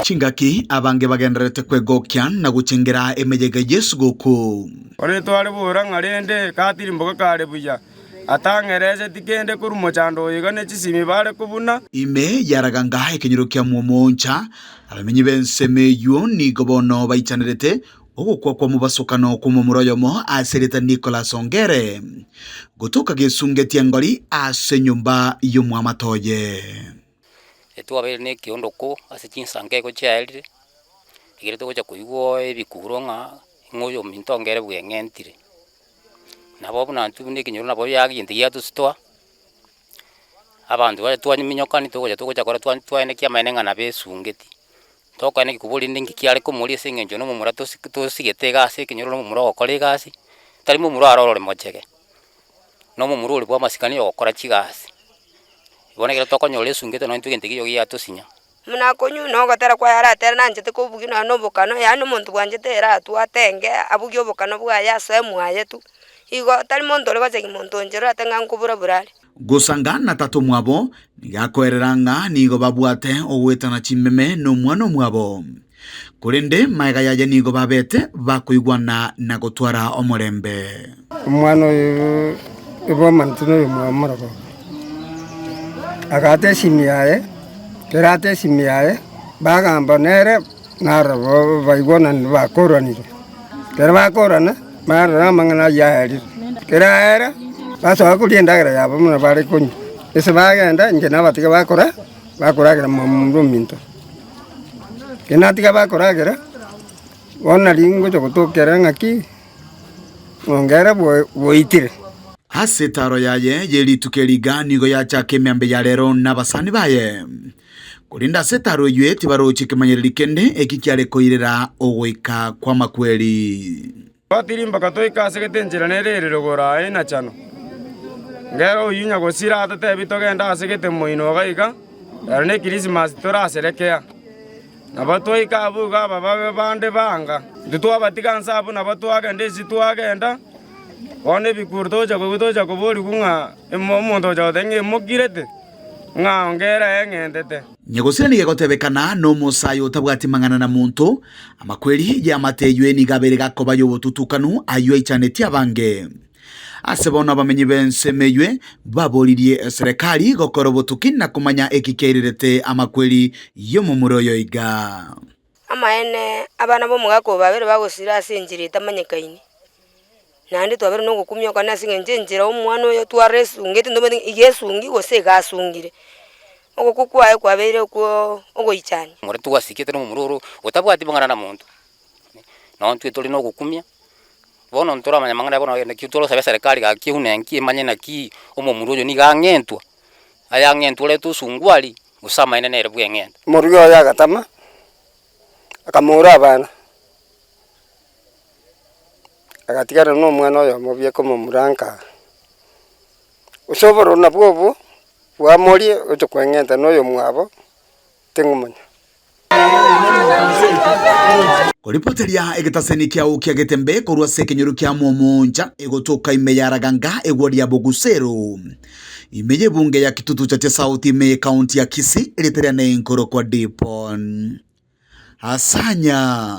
Chingaki abange bagendererete kwegokia na gochengera emeyega y'esuguku. Ore tware bora ng'a rende gatirimboka kare buya, atang'ereseti kende korwa mochando oyo iga ne chisimi bare kobuna. Ime yaraganga ekenyoro kia Mwomoncha, abamenyi b'ensemo eyio nigo bono baichanerete Ogokwa kwa mobasokano kw'omomura oyomo ase erieta Nicholas Ongere, gotoka gesungetie engori ase enyomba y'omwamate oye. Etwabeire na ekiondoko ase chinsanka igo chiaerire, ekero togocha koigwa ebikuro ng'a ng'a oyominto Ongere bweng'entire. Nabo buna intwe buna ekenyoro nabo egento giatositoa, abanto baria twaminyokani togocha togocha korora twaenekia amaene ng'a nabo esungeti. Tokoenda ekobua rende inki kiare komoria ase eng'encho na omomura tosi tosigete egasi ekenyoro na omomura ogokora egasi, tari momura aro orore mochege, na omomura oria bwa amasikani ogokora chigasi. Bono ekero tokonyora esungete nonye intwe egento ekio giatosinya. Buna akonywa na ogotera kwaye aratere nanchete kobugia nonya na obokano, yaani omonto bwanchete ere atwo atenge abugie obokano bwaye asoe mwaye tu, igo tari monto ore gochegi monto onche orate ng'a nkobura bura are. Gosanga na tata omwabo, nigo akoerera ng'a nigo babwate ogoetana chimeme nomwana omwabo. Korende magega yaye nigo babete bakoigwana na gotwara omorembe. Omwana oyo bw'omonto noyo mwamorogoba, agaata esimi yaye, ekero aata esimi yaye, bagamba nere, naroro baigwananire bakoranire. Ekero bakorana, barora amang'ana ayio aerire. Ekero aera, basoa koria endagera yabo buna bare konywa. Ase bagenda, inche nabatiga bakora, bakoragera momura ominto. Ekero natiga bakoragera, bono nari ngocha gotokera ng'aki, ongere bwoitire. Ase etaaro yaye ye rituko eri iga nigo yachaka emeambe ya rero nabasani baye. Korende ase etaaro eyio tibaroche ekemanyererio kende eki kiare koirera ogoika kw'amakweri. Twatirimboka twaika ase gete enchera nere ere rogoro aa enachano. Ngero oyio nyagosira atotebi togende ase gete moino iga iga, ero ne Krismasi toraserekea. Nabo twaika abwo iga abababe bande banga. Intwe twabatiga nse abwo nabo twagenda ase twagenda, bono ebikuro tocha koigwa tocha koborigwa ng'a omonto ocha goteba ng'a emokirete. Ng'a ongere eng'entete. Nyagosira nigo egotebekana nomosae otabwati mang'ana na monto, amakweri y'amate eyio nigo abeire gakoba y'obotutukanu ayio aichanetie abange. Ase bono abamenyi b'ensemo eyio baboririe eserekari gokora obotuki na komanya eki kiairerete amakweri y'omomura oyo iga. Amaene, abana b'omogaka obo babere bagosira ase enchera etamanyekaini, naende twabere nogokumia okone ase eng'encho enchera omwana oyo otware esungeti ntomanyeti ng'a iga esungi gose iga asungire. Ogokwa kwaye kwabeire okwo ogoichania. Omorero twasikete na omomura oro otabwati mang'ana na monto, nonye intwe tore na ogokumia, bono ntoramanya mang'ana bono naki torosabe eserekari gaki buna enki emanye naki omomura oyo nigo ang'entwa, ayang'entwa orete osungwa aria. Gose amaene nere bw'eng'ento. Omorugi oye agatama, akamoura abana, agatigara nomwana oyomo bieka omomura nka. Gose obororo nabwo obwo, bwamoria gocha kweng'enta na oyomwabo, ting'omanya. Koripoteria egetaseni kiao kia getembe korwa ase ekenyoro kia Momoncha egotoka ime ya Raganga egwa ria Boguseru ime y'ebunge ya Kitutu Chache South ime y'ekaunti ya Kisii erieta riane nkorokwa Dipon Asanya.